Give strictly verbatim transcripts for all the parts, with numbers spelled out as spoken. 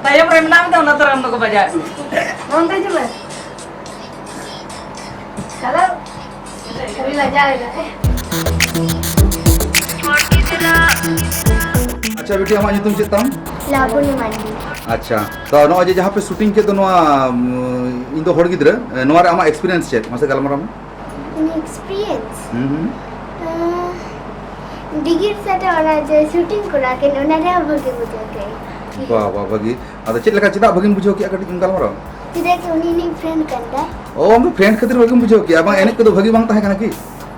ᱛᱟᱭᱚᱢ ᱨᱮ ᱢᱮᱱᱟᱜ ᱢᱮᱫᱚ, ᱚᱱᱟ ᱛᱚᱨᱟ ᱟᱢ ᱫᱚᱠᱚ ᱵᱟᱡᱟᱣ᱾ ᱱᱚᱱᱛᱮ ᱦᱤᱡᱩᱜ ᱢᱮ᱾ ᱪᱟᱞᱟᱣ᱾ ᱟᱹᱰᱤ ᱞᱟᱡᱟᱣ ᱮᱱᱟ᱾ ᱟᱪᱪᱷᱟ ᱵᱤᱴᱤ, ᱟᱢᱟᱜ ᱧᱩᱛᱩᱢ ᱪᱮᱫ ᱛᱟᱢ? ᱞᱟᱵᱚᱱᱤ ᱢᱟᱱᱰᱤ᱾ ᱟᱪᱪᱷᱟ, ᱛᱚ ᱱᱚᱜᱼᱚᱭ ᱡᱮ ᱡᱟᱦᱟᱸ ᱯᱮ ᱥᱩᱴᱤᱝ ᱠᱮᱫ ᱫᱚ ᱱᱚᱣᱟ, ᱩᱢ, ᱤᱧ ᱫᱚ ᱦᱚᱲ ᱜᱤᱫᱽᱨᱟᱹ, ᱮ, ᱱᱚᱣᱟ ᱨᱮ ᱟᱢᱟᱜ ᱮᱠᱥᱯᱤᱨᱤᱭᱮᱱᱥ ᱪᱮᱫ? ᱢᱟᱥᱮ ᱜᱟᱞᱢᱟᱨᱟᱣ ᱢᱮ᱾ ᱤᱧᱟᱹᱜ ᱮᱠᱥᱯᱤᱨᱤᱭᱮᱱᱥ? ᱦᱩᱸ, ᱦᱩᱸ᱾ ᱟᱸ, ᱰᱤᱜᱤᱨ ᱥᱟᱛᱮ ᱚᱱᱟ ᱡᱮ ᱥᱩᱴᱤᱝ ᱠᱚᱨᱟᱣ ᱠᱮᱫ, ᱚᱱᱟ ᱨᱮᱦᱚᱸ ᱵᱷᱟᱜᱮ ᱵᱩᱡᱷᱟᱹᱣ ᱠᱮᱫ᱾ ᱵᱟᱦ, ᱵᱟᱦ, ᱵᱷᱟᱹᱜᱤ᱾ ᱟᱫᱚ ᱪᱮᱫ ᱞᱮᱠᱟ, ᱪᱮᱫᱟᱜ ᱵᱷᱟᱹᱜᱤᱢ ᱵᱩᱡᱷᱟᱹᱣ ᱠᱮᱫᱼᱟ, ᱠᱟᱹᱴᱤᱡ ᱮᱢ ᱜᱟᱞᱢᱟᱨᱟᱣᱟ? ᱪᱮᱫᱟᱜ ᱥᱮ ᱩᱱᱤ ᱤᱧᱤᱡ ᱯᱷᱨᱮᱱᱰ ᱠᱟᱱ ᱛᱟᱭ᱾ ᱚ, ᱟᱢ ᱫᱚ ᱯᱷᱨᱮᱱᱰ ᱠᱷᱟᱹᱛᱤᱨ ᱵᱷᱟᱹᱜᱤᱢ ᱵᱩᱡᱷᱟᱹᱣ ᱠᱮᱫᱼᱟ, ᱵᱟᱝ ᱮᱱᱮᱡ ᱠᱚᱫᱚ ᱵᱷᱟᱹᱜᱤ ᱵᱟᱝ ᱛᱟᱦᱮᱸ ᱠᱟᱱᱟ ᱠᱤ?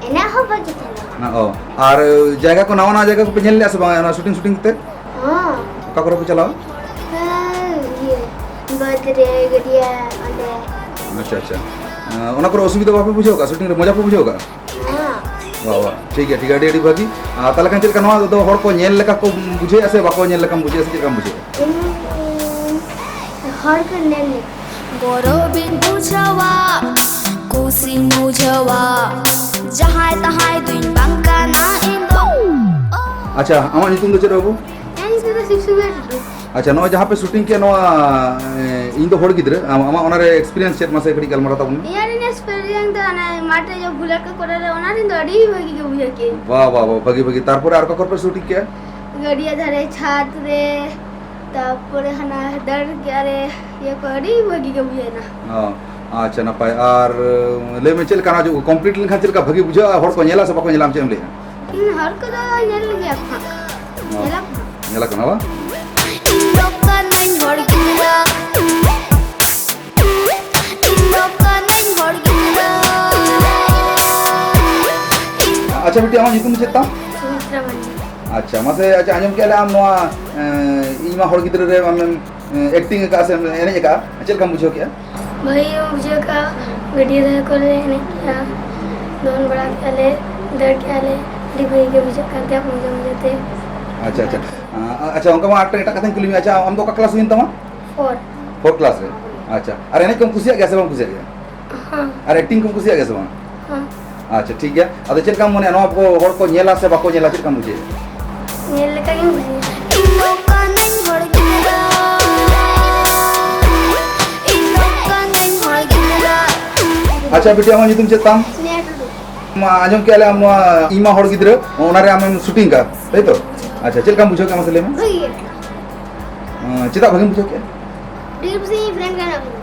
ᱮᱱᱮᱡ ᱦᱚᱸ ᱵᱷᱟᱹᱜᱤ ᱛᱟᱦᱮᱸ ᱞᱮᱱᱟ᱾ ᱚ, ᱟᱨ ᱡᱟᱭᱜᱟ ᱠᱚ, ᱱᱟᱣᱟ ᱱᱟᱣᱟ ᱡᱟᱭᱜᱟ ᱠᱚᱯᱮ ᱧᱮᱞ ᱞᱮᱫᱼᱟ ᱥᱮ ᱵᱟᱝ ᱚᱱᱟ ᱥᱩᱴᱤᱝ, ᱥᱩᱴᱤᱝ ᱠᱟᱛᱮ? ᱦᱚᱸ᱾ ᱚᱠᱟ ᱠᱚᱨᱮ ᱯᱮ ᱪᱟᱞᱟᱣᱟ? ᱦᱮᱸ, ᱤᱭᱟᱹ, ᱵᱟᱹᱫᱽ ᱨᱮ, ᱜᱟᱹᱰᱭᱟᱹ, ᱚᱸᱰᱮ᱾ ᱟᱪᱪᱷᱟ, ᱟᱪᱪᱷᱟ᱾ ᱟᱸ, ᱚᱱᱟ ᱠᱚᱨᱮ ᱚᱥᱩᱵᱤᱫᱷᱟ ᱵᱟᱯᱮ ᱵᱩᱡᱷᱟᱹᱣ ᱠᱟᱜᱼᱟ? ᱥᱩᱴᱤᱝ ᱨᱮ ᱢᱚᱡᱟ ᱯᱮ ᱵᱩᱡᱷᱟᱹᱣ ᱠᱟᱜᱼᱟ? ᱦᱮᱸ᱾ ᱵᱟᱦ, ᱵᱟᱦ, ᱴᱷᱤᱠ ᱜᱮᱭᱟ, ᱴᱷᱤᱠ ᱜᱮᱭᱟ, ᱟᱹᱰᱤ, ᱟᱹᱰᱤ ᱵᱷᱟᱹᱜᱤ᱾ ᱟᱨ ᱛᱟᱦᱚᱞᱮ ᱠᱷᱟᱱ ᱪᱮᱫ ᱞᱮᱠᱟ, ᱱᱚᱣᱟ ᱫᱚ ᱦᱚᱲ ᱠᱚ ᱧᱮᱞ ᱞᱮᱠᱟ ᱠᱚ ᱵᱩᱡᱷᱟᱹᱣᱮᱫᱼᱟ ᱥᱮ ᱵᱟᱠᱚ ᱧᱮᱞ ᱞᱮᱠᱟᱢ ᱵᱩᱡᱷᱟᱹᱣᱮᱫᱼᱟ, ᱥᱮ ᱪᱮᱫ ᱞᱮᱠᱟᱢ ᱵᱩᱡᱷᱟᱹᱣᱮᱫᱼᱟ? ᱩᱸ, ᱦᱚᱲ ᱠᱚ ᱧᱮᱞ ᱞᱮᱠᱟ᱾ ᱜᱚᱨᱚᱵᱤᱧ ᱵᱩᱡᱷᱟᱹᱣᱟ, ᱠᱩᱥᱤᱧ ᱵᱩᱡᱷᱟᱹᱣᱟ, ᱡᱟᱦᱟᱸᱭ ᱛᱟᱦᱟᱸᱭ ᱫᱩᱧ ᱵᱟᱝ ᱠᱟᱱᱟ ᱤᱧ ᱫᱚ᱾ ᱟᱪᱪᱷᱟ, ᱟᱢᱟᱜ ᱧᱩᱛᱩᱢ ᱫᱚ ᱪᱮᱫ, ᱵᱟᱹᱵᱩ? ᱤᱧ ᱧᱩᱛᱩᱢ ᱫᱚ ᱥᱤᱵ ᱥᱩᱱᱫᱚᱨ ᱴᱩᱰᱩ᱾ ᱟᱪᱪᱷᱟ, ᱱᱚᱜᱼᱚᱭ ᱡᱟᱦᱟᱸ ᱯᱮ ᱥᱩᱴᱤᱝ ᱠᱮᱫ ᱱᱚᱣᱟ, ᱮ, ᱤᱧ ᱫᱚ ᱦᱚᱲ ᱜᱤᱫᱽᱨᱟᱹ, ᱟᱢ-, ᱟᱢᱟᱜ ᱚᱱᱟ ᱨᱮ ᱮᱠᱥᱯᱤᱨᱤᱭᱮᱱᱥ ᱪᱮᱫ, ᱢᱟᱥᱮ ᱠᱟᱹᱴᱤᱡ ᱜᱟᱞᱢᱟᱨᱟᱣ ᱛᱟᱵᱚᱱ ᱢᱮ᱾ ᱤᱧᱟᱹᱜ ᱨᱮᱱᱟᱜ ᱮᱠᱥᱯᱤᱨᱤᱭᱮᱱᱥ ᱫᱚ ᱚᱱᱟ ᱢᱟᱴᱷ ᱨᱮ ᱡᱚᱵ ᱵᱩᱞᱟᱨ ᱠᱚ ᱠᱚᱨᱟᱣ ᱨᱮ, ᱚᱱᱟ ᱨᱮᱱ ᱫᱚ ᱟᱹᱰᱤ ᱵᱷᱟᱹᱜᱤ ᱜᱮ ᱵᱩᱡᱷᱟᱹᱣ ᱠᱮᱫ᱾ ᱵᱟᱦ, ᱵᱟᱦ, ᱵᱟᱦ, ᱵᱷᱟᱹᱜᱤ, ᱵᱷᱟᱹᱜᱤ᱾ ᱛᱟᱨᱯᱚᱨᱮ ᱟᱨ ᱚᱠᱟ ᱠᱚᱨᱮ ᱯᱮ ᱥᱩᱴᱤᱝ ᱠᱮᱫᱼᱟ? ᱜᱟᱹᱰᱭᱟᱹ ᱫᱷᱟᱨᱮ, ᱪᱷᱟᱫᱽ ᱨᱮ, ᱛᱟᱨᱯᱚᱨᱮ ᱦᱟᱱᱟ ᱫᱟᱹᱲ ᱠᱮᱫᱼᱟ ᱨᱮ, ᱤᱭᱟᱹ ᱠᱚ ᱟᱹᱰᱤ ᱵᱷᱟᱹᱜᱤ ᱜᱮ ᱵᱩᱡᱷᱟᱹᱣ ᱮᱱᱟ᱾ ᱚ, ᱟᱪᱪᱷᱟ, ᱱᱟᱯᱟᱭ᱾ ᱟᱨ, ᱞᱟᱹᱭ ᱢᱮ, ᱪᱮᱫ ᱞᱮᱠᱟ ᱱᱚᱣᱟ ᱠᱚᱢᱯᱞᱤᱴ ᱞᱮᱱᱠᱷᱟᱱ ᱪᱮᱫ ᱞᱮᱠᱟ ᱵᱷᱟᱹᱜᱤ ᱵᱩᱡᱷᱟᱹᱜᱼᱟ? ᱦᱚᱲ ᱠᱚ ᱧᱮᱞᱟ ᱥᱮ ᱵᱟᱠᱚ ᱧᱮᱞᱟ, ᱟᱢ ᱪᱮᱫ ᱮᱢ ᱞᱟᱹᱭᱟ? ᱦᱩᱸ, ᱦᱚᱲ ᱠᱚᱫᱚ ᱧᱮᱞ ᱜᱮᱭᱟ ᱠᱚ ᱦᱟᱸᱜ᱾ ᱚ᱾ ᱧᱮᱞᱟ ᱠᱚ ᱦᱟᱸᱜ᱾ ᱧᱮᱞᱟ ᱠᱚ ᱦᱟᱸᱜ, ᱵᱟᱝ? ᱤᱧ ᱫᱚ ᱠᱟᱹᱱᱟᱹᱧ ᱦᱚᱲ ᱜᱤᱫᱽᱨᱟᱹ᱾ ᱤᱧ ᱫᱚ ᱠᱟᱹᱱᱟᱹᱧ ᱦᱚᱲ ᱜᱤᱫᱽᱨᱟᱹ᱾ ᱟᱪᱪᱷᱟ ᱵᱤᱴᱤ, ᱟᱢᱟᱜ ᱧᱩᱛᱩᱢ ᱪᱮᱫ ᱛᱟᱢ? ᱥᱩᱢᱤᱛᱨᱟ ᱢᱟᱱᱰᱤ᱾ ᱟᱪᱪᱷᱟ, ᱢᱟᱥᱮ, ᱟᱪᱪᱷᱟ, ᱟᱸᱡᱚᱢ ᱠᱮᱫᱼᱟ ᱞᱮ ᱟᱢ ᱱᱚᱣᱟ, ᱮᱸ, ᱤᱧ ᱢᱟ ᱦᱚᱲ ᱜᱤᱫᱽᱨᱟᱹ ᱨᱮ ᱟᱢᱮᱢ, ᱮᱸ, ᱮᱠᱴᱤᱝ ᱟᱠᱟᱫᱼᱟ ᱥᱮᱢ ᱮᱱᱮᱡ ᱟᱠᱟᱫᱼᱟ, ᱪᱮᱫ ᱞᱮᱠᱟᱢ ᱵᱩᱡᱷᱟᱹᱣ ᱠᱮᱫᱼᱟ? ᱵᱷᱟᱹᱜᱤ ᱜᱮ ᱵᱩᱡᱷᱟᱹᱣ ᱠᱟᱜᱼᱟ᱾ ᱜᱟᱹᱰᱭᱟᱹ ᱫᱷᱟᱨᱮ ᱠᱚᱨᱮ ᱮᱱᱮᱡ ᱠᱮᱜᱼᱟ, ᱫᱚᱱ ᱵᱟᱲᱟ ᱠᱮᱜᱼᱟ ᱞᱮ, ᱫᱟᱹᱲ ᱠᱮᱜᱼᱟ ᱞᱮ, ᱟᱹᱰᱤ ᱵᱷᱟᱹᱜᱤ ᱜᱮ ᱵᱩᱡᱷᱟᱹᱜ ᱠᱟᱱ ᱛᱟᱦᱮᱸᱫ ᱢᱚᱡᱟ ᱢᱚᱡᱟ ᱛᱮ᱾ ᱟᱪᱪᱷᱟ, ᱟᱪᱪᱷᱟ᱾ ᱟᱸ, ᱟᱪᱪᱷᱟ, ᱚᱱᱠᱟ ᱢᱟ ᱟᱨ ᱮᱴᱟᱜ ᱠᱟᱛᱷᱟᱧ ᱠᱩᱞᱤ ᱢᱮᱭᱟ᱾ ᱟᱪᱪᱷᱟ, ᱟᱢ ᱫᱚ ᱚᱠᱟ ᱠᱞᱟᱥ ᱦᱩᱭᱮᱱ ᱛᱟᱢᱟ? ᱯᱷᱳᱨ᱾ ᱯᱷᱳᱨ ᱠᱞᱟᱥ ᱨᱮ᱾ ᱟᱪᱪᱷᱟ, ᱟᱨ ᱮᱱᱮᱡ ᱠᱚᱢ ᱠᱩᱥᱤᱭᱟᱜ ᱜᱮᱭᱟ ᱥᱮ ᱵᱟᱢ ᱠᱩᱥᱤᱭᱟᱜ ᱜᱮᱭᱟ? ᱦᱮᱸ᱾ ᱟᱨ ᱮᱠᱴᱤᱝ ᱠᱚᱢ ᱠᱩᱥᱤᱭᱟᱜ ᱜᱮᱭᱟ ᱥᱮ ᱵᱟᱝ? ᱦᱮᱸ᱾ ᱟᱪᱪᱷᱟ, ᱴᱷᱤᱠ ᱜᱮᱭᱟ᱾ ᱟᱫᱚ ᱪᱮᱫ ᱞᱮᱠᱟᱢ ᱢᱚᱱᱮᱭᱟ, ᱱᱚᱣᱟ ᱠᱚ ᱦᱚᱲ ᱠᱚ ᱧᱮᱞᱟ ᱥᱮ ᱵᱟᱠᱚ ᱧᱮᱞᱟ, ᱪᱮᱫ ᱞᱮᱠᱟᱢ ᱵᱩᱡᱷᱟᱹᱣᱟ? ᱧᱮᱞ ᱞᱮᱠᱟ ᱜᱤᱧ ᱵᱩᱡᱷᱟᱹᱣᱟ᱾ ᱤᱧ ᱫᱚ ᱠᱟᱹᱱᱟᱹᱧ ᱦᱚᱲ ᱜᱤᱫᱽᱨᱟᱹ, ᱤᱧ ᱫᱚ ᱠᱟᱹᱱᱟᱹᱧ ᱦᱚᱲ ᱜᱤᱫᱽᱨᱟᱹ᱾ ᱟᱪᱪᱷᱟ ᱵᱤᱴᱤ, ᱟᱢᱟᱜ ᱧᱩᱛᱩᱢ ᱪᱮᱫ ᱛᱟᱢ? ᱥᱱᱮᱦᱟ ᱴᱩᱰᱩ᱾ ᱢᱟ, ᱟᱸᱡᱚᱢ ᱠᱮᱜᱼᱟ ᱞᱮ ᱟᱢ ᱱᱚᱣᱟ ᱤᱧ ᱢᱟ ᱦᱚᱲ ᱜᱤᱫᱽᱨᱟᱹ, ᱚᱱᱟ ᱨᱮ ᱟᱢᱮᱢ ᱥᱩᱴᱤᱝ ᱠᱟᱜᱼᱟ, ᱛᱟᱭ ᱛᱚ? ᱟᱪᱪᱷᱟ, ᱪᱮᱫ ᱞᱮᱠᱟᱢ ᱵᱩᱡᱷᱟᱹᱣ ᱠᱮᱜᱼᱟ, ᱢᱟᱥᱮ ᱞᱟᱹᱭ ᱢᱮ᱾ ᱵᱷᱟᱹᱜᱤ ᱜᱮ᱾ ᱟᱸ, ᱪᱮᱫᱟᱜ ᱵᱷᱟᱹᱜᱤᱢ ᱵᱩᱡᱷᱟᱹᱣ ᱠᱮᱜᱼᱟ? ᱰᱷᱮᱨ ᱵᱮᱥᱤ ᱯᱷᱨᱮᱱᱰ ᱠᱟᱱᱟ ᱵᱚᱱ᱾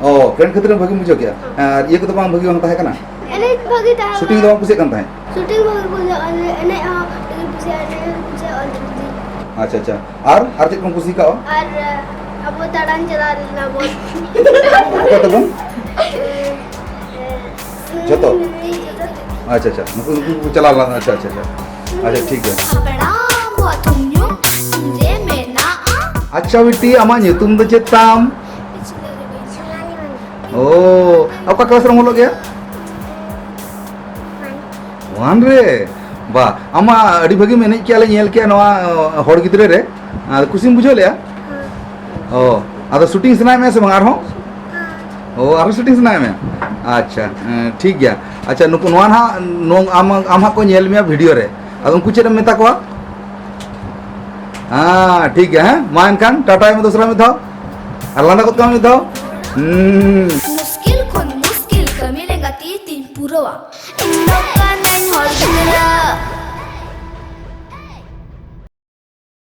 ᱚ, ᱯᱷᱨᱮᱱᱰ ᱠᱷᱟᱹᱛᱤᱨ ᱮᱢ ᱵᱷᱟᱹᱜᱤᱢ ᱵᱩᱡᱷᱟᱹᱣ ᱠᱮᱜᱼᱟ? ᱦᱮᱸ᱾ ᱟᱨ ᱤᱭᱟᱹ ᱠᱚᱫᱚ ᱵᱟᱝ ᱵᱷᱟᱹᱜᱤ ᱵᱟᱝ ᱛᱟᱦᱮᱸ ᱠᱟᱱᱟ? ᱮᱱᱮᱡ ᱵᱷᱟᱹᱜᱤ ᱛᱟᱦᱮᱸ ᱥᱩᱴᱤᱝ ᱫᱚ ᱞᱮᱱᱟ᱾ ᱵᱟᱢ ᱠᱩᱥᱤᱭᱟᱜ ᱠᱟᱱ ᱛᱟᱦᱮᱸᱫ? ᱥᱩᱴᱤᱝ ᱵᱷᱟᱹᱜᱤ ᱵᱩᱡᱷᱟᱹᱜᱼᱟ, ᱮᱱᱮᱡ ᱦᱚᱸ ᱵᱷᱟᱹᱜᱤ ᱵᱩᱡᱷᱟᱹᱜᱼᱟ, ᱮᱱᱮᱡ ᱦᱚᱸ ᱵᱩᱡᱷᱟᱹᱜᱼᱟ, ᱚᱞ ᱪᱤᱠᱤ᱾ ᱟᱪᱪᱷᱟ, ᱟᱪᱪᱷᱟ᱾ ᱟᱨ, ᱟᱨ ᱪᱮᱫ ᱠᱚᱢ ᱠᱩᱥᱤ ᱠᱟᱜᱼᱟ? ᱟᱨ, ᱟᱵᱚ ᱫᱟᱬᱟᱱ ᱪᱟᱞᱟᱣ ᱞᱮᱱᱟ ᱵᱚᱱ᱾ ᱚᱠᱟ ᱛᱮᱵᱚᱱ? ᱡᱚᱛᱚ? ᱟᱪᱪᱷᱟ, ᱟᱪᱪᱷᱟ, ᱱᱩᱠᱩ, ᱱᱩᱠᱩ ᱠᱚ ᱪᱟᱞᱟᱣ ᱞᱮᱱᱟ, ᱟᱪᱪᱷᱟ, ᱟᱪᱪᱷᱟ, ᱟᱪᱪᱷᱟ, ᱟᱪᱪᱷᱟ, ᱴᱷᱤᱠ ᱜᱮᱭᱟ᱾ ᱦᱟᱯᱲᱟᱢ ᱠᱚᱣᱟᱜ ᱛᱷᱩᱢ ᱧᱩ ᱛᱤᱱᱨᱮ ᱢᱮᱱᱟᱜᱼᱟ? ᱟᱪᱪᱷᱟ ᱵᱤᱴᱤ, ᱟᱢᱟᱜ ᱧᱩᱛᱩᱢ ᱫᱚ ᱪᱮᱫ ᱛᱟᱢ? ᱥᱳᱱᱟᱞᱤ ᱢᱟᱱᱰᱤ᱾ ᱳ, ᱚᱠᱟ ᱠᱞᱟᱥ ᱨᱮᱢ ᱚᱞᱚᱜ ᱜᱮᱭᱟ? ᱚᱣᱟᱱ ᱨᱮ? ᱵᱟ, ᱟᱢ ᱢᱟ ᱟᱹᱰᱤ ᱵᱷᱟᱹᱜᱤᱢ ᱮᱱᱮᱡ ᱠᱮᱜᱼᱟ, ᱞᱮ ᱧᱮᱞ ᱠᱮᱜᱼᱟ ᱱᱚᱣᱟ, ᱚ, ᱦᱚᱲ ᱜᱤᱫᱽᱨᱟᱹ ᱨᱮ᱾ ᱟᱨ ᱠᱩᱥᱤᱢ ᱵᱩᱡᱷᱟᱹᱣ ᱞᱮᱜᱼᱟ? ᱦᱮᱸ᱾ ᱚ, ᱟᱫᱚ ᱥᱩᱴᱤᱝ ᱥᱟᱱᱟᱭᱮᱫ ᱢᱮᱭᱟ ᱥᱮ ᱵᱟᱝ ᱟᱨᱦᱚᱸ? ᱦᱮᱸ᱾ ᱚ, ᱟᱨᱦᱚᱸ ᱥᱩᱴᱤᱝ ᱥᱟᱱᱟᱭᱮᱫ ᱢᱮᱭᱟ? ᱟᱪᱪᱷᱟ, ᱦᱮᱸ, ᱴᱷᱤᱠ ᱜᱮᱭᱟ᱾ ᱟᱪᱪᱷᱟ, ᱱᱩᱠᱩ ᱱᱚᱣᱟ ᱱᱟᱦᱟᱜ, ᱱᱚᱝ-, ᱟᱢ, ᱟᱢ ᱦᱟᱸᱜ ᱠᱚ ᱧᱮᱞ ᱢᱮᱭᱟ ᱵᱷᱤᱰᱤᱭᱳ ᱨᱮ᱾ ᱟᱫᱚ ᱩᱱᱠᱩ ᱪᱮᱫ ᱮᱢ ᱢᱮᱛᱟ ᱠᱚᱣᱟ? ᱦᱮᱸ, ᱴᱷᱤᱠ ᱜᱮᱭᱟ, ᱦᱮᱸ? ᱢᱟ ᱮᱱᱠᱷᱟᱱ, ᱴᱟᱴᱟᱭ ᱢᱮ ᱫᱚᱥᱨᱟ ᱢᱤᱫ ᱫᱷᱟᱣ᱾ ᱟᱨ ᱞᱟᱸᱫᱟ ᱜᱚᱫ ᱠᱟᱜ ᱢᱮ ᱢᱤᱫ ᱫᱷᱟᱣ᱾ ᱦᱩᱸ᱾ ᱢᱩᱥᱠᱤᱞ ᱠᱷᱚᱱ ᱢᱩᱥᱠᱤᱞ ᱠᱟᱹᱢᱤ ᱞᱮᱸᱜᱟ ᱛᱤ ᱛᱤᱧ ᱯᱩᱨᱟᱹᱣᱟ᱾ ᱤᱧ ᱫᱚ ᱠᱟᱹᱱᱟᱹᱧ ᱦᱚᱲ ᱜᱤᱫᱽᱨᱟᱹ᱾